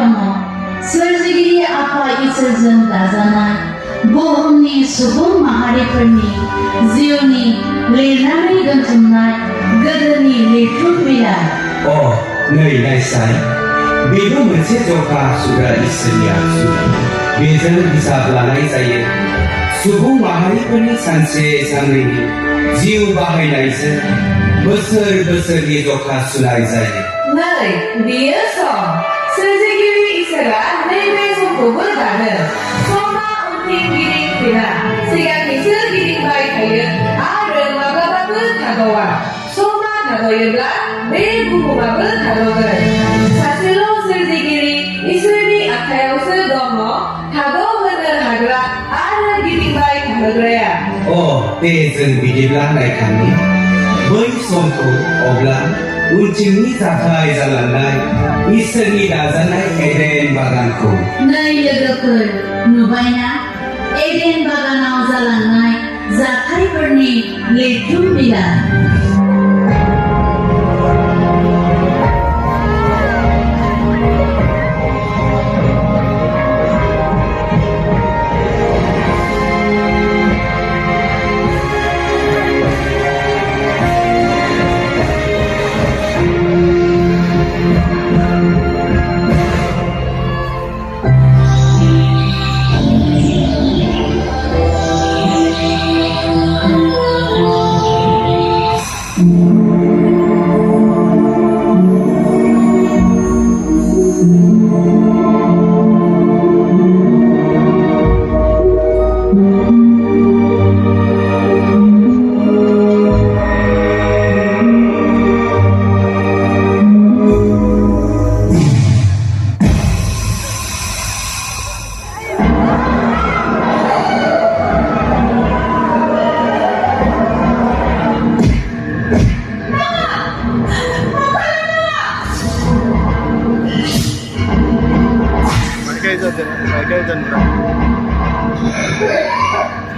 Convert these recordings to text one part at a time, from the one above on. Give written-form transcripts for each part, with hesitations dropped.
दङ सोरजिगिरि आफा इसोरजों दाजानाय बुहुमनि सुबुं माहारिफोरनि जिउनि लिरनानै दोनथुमनाय गोदोनि लिरथुम बिलाइ। नै नायसाय, बेबो मोनसे जखा सुग्रा इसोरनि आगजु। बेजों हिसाब लानाय जायो सुबुं माहारिफोरनि सानसे साननैनि जिउ बाहायनायजों बोसोर बोसोरनि जखा सुनाय जायो। नै बेयो सम। सोरजिगिरि इसोरा नैबे समखौबो दानो। समा उनथिं गिदिंफिना, सिगांथिंसो गिदिंबाय थायो आरो माब्लाबाबो थाद'आ। समा थाद'योब्ला बे बुहुमाबो थाद'गोन। सासेल' सोरजिगिरि इसोरनि आखायावसो दङ थाद'होनो हाग्रा आरो गिदिंबाय थाहोग्राया। दे जों बिदिब्ला नायखांनि बै समखौ, अब्ला उनथिंनि जाथाय जालांनाय इसोरनि दाजानाय एडेन बागानखौ। नै लोगोफोर, नुबायना एडेन बागानाव जालांनाय जाथायफोरनि लिरथुम बिलाइ।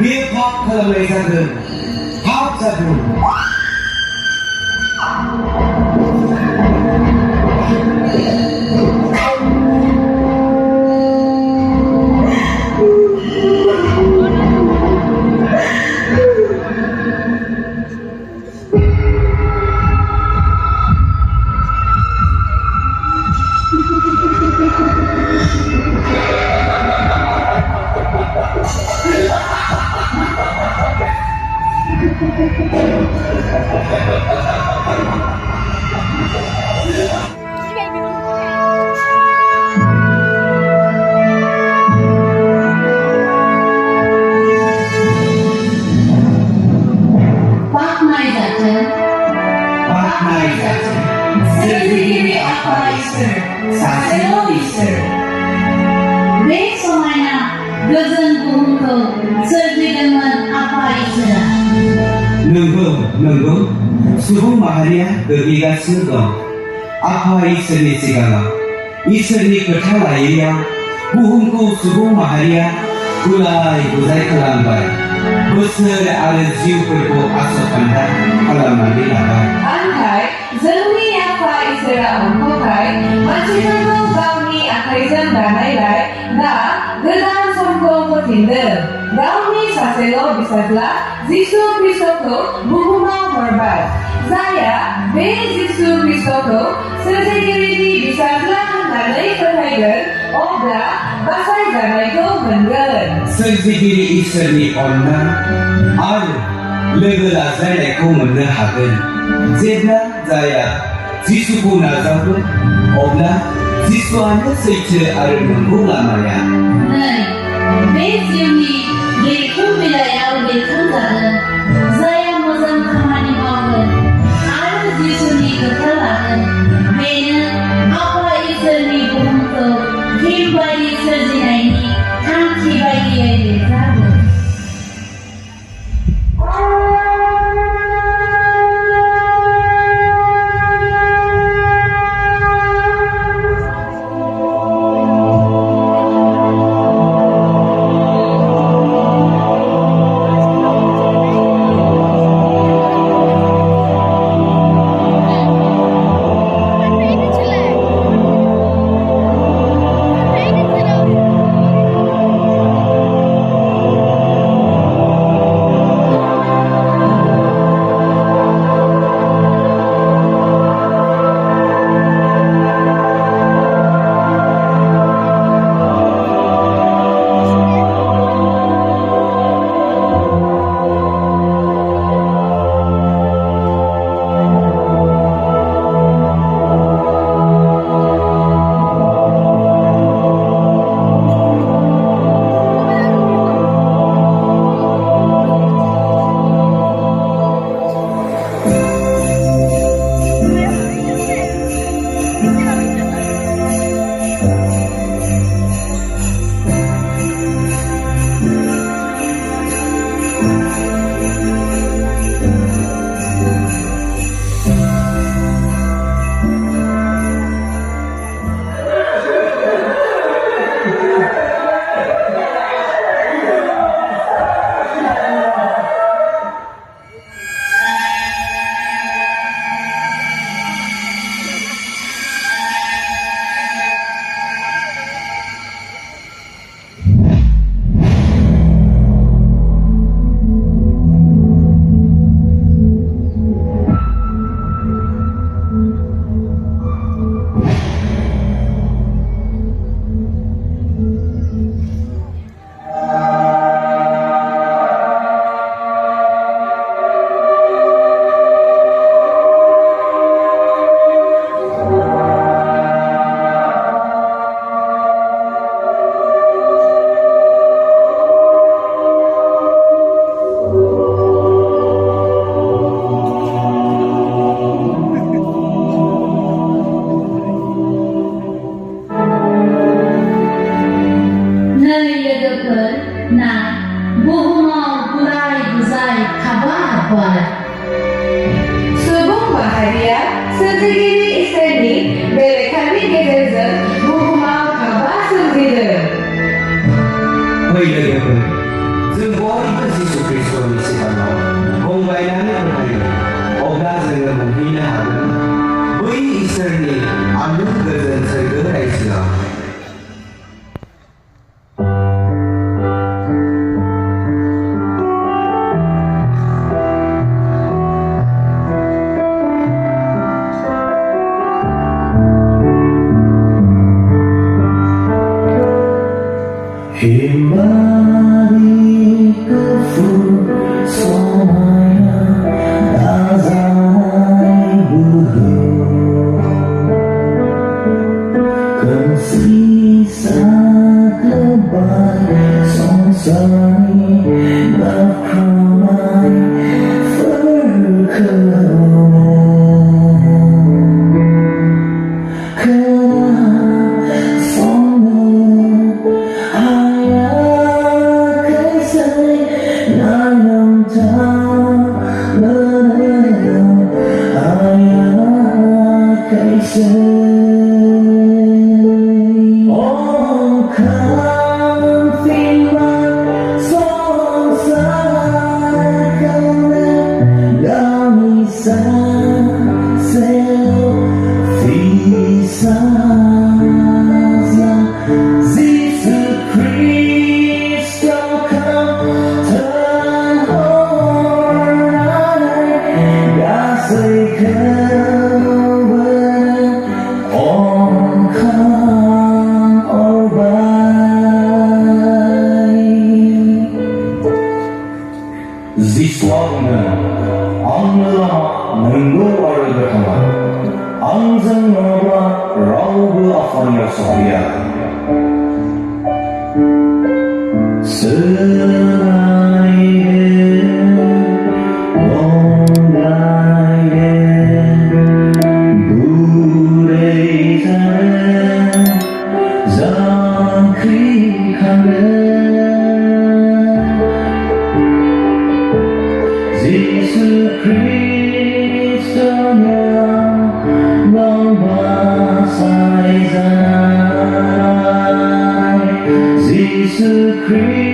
बे पाप खालामनाय जागोन, पाप जागोन। सोरजिगिरि आफा इसोर, सासेल' इसोर। बे समायना गोजोन बुहुमखौ सोरजिदोंमोन आफा इसोरा। नंगौ सुबुं माहारिया गोग्लैगासिनो दं। आफा इसोरनि सिगाङाव इसोरनि खोथा लायैयाव बुहुमखौ सुबुं माहारिया गुलाय गुजाय खालामबाय। बोसोर आरो जिउफोरखौ आसखान्दा खालामनानै लाबाय। नाथाय जोंनि आफा इसोरा अनथोखाय मानसिफोरखौ गावनि आखाइजों दानायलाय दा गोदान समखौ होफिनदों। गावनि सासेल' फिसाज्ला जिसु ख्रीष्टखौ बुहुमाव हरबाय। जायहा बे जिसु ख्रीष्टखौ सोरजिगिरिनि फिसाज्ला होननानै फोथायगोन, अब्ला बासायजानायखौ मोनगोन। सोरजिगिरि इसोरनि अननाय आरो लोगो लाज्लायनायखौ मोननो हागोन। जेब्ला जाया जिसुखौ नाजावगोन, अब्ला जिसुआनो सैथो आरो नंगौ लामाया। नै बे जिउनि लिरथुम बिलाइयाव लिरखांजागोन। जायहा मोजां खामानि मावगोन आरो जिसुनि खोथा लागोन, बेनो आफा इसोरनि बुहुमखौ फिन बायदि सोरजिनायनि थांखि बायदियै लिरजागोन। Kembaliku semuanya azai budu Kesisa kebal Sonsari Bakramai Ziswagna Anlama Nunggu Arudakama Angzang Nawa Raubu Afanya Sohya Jesus Christ,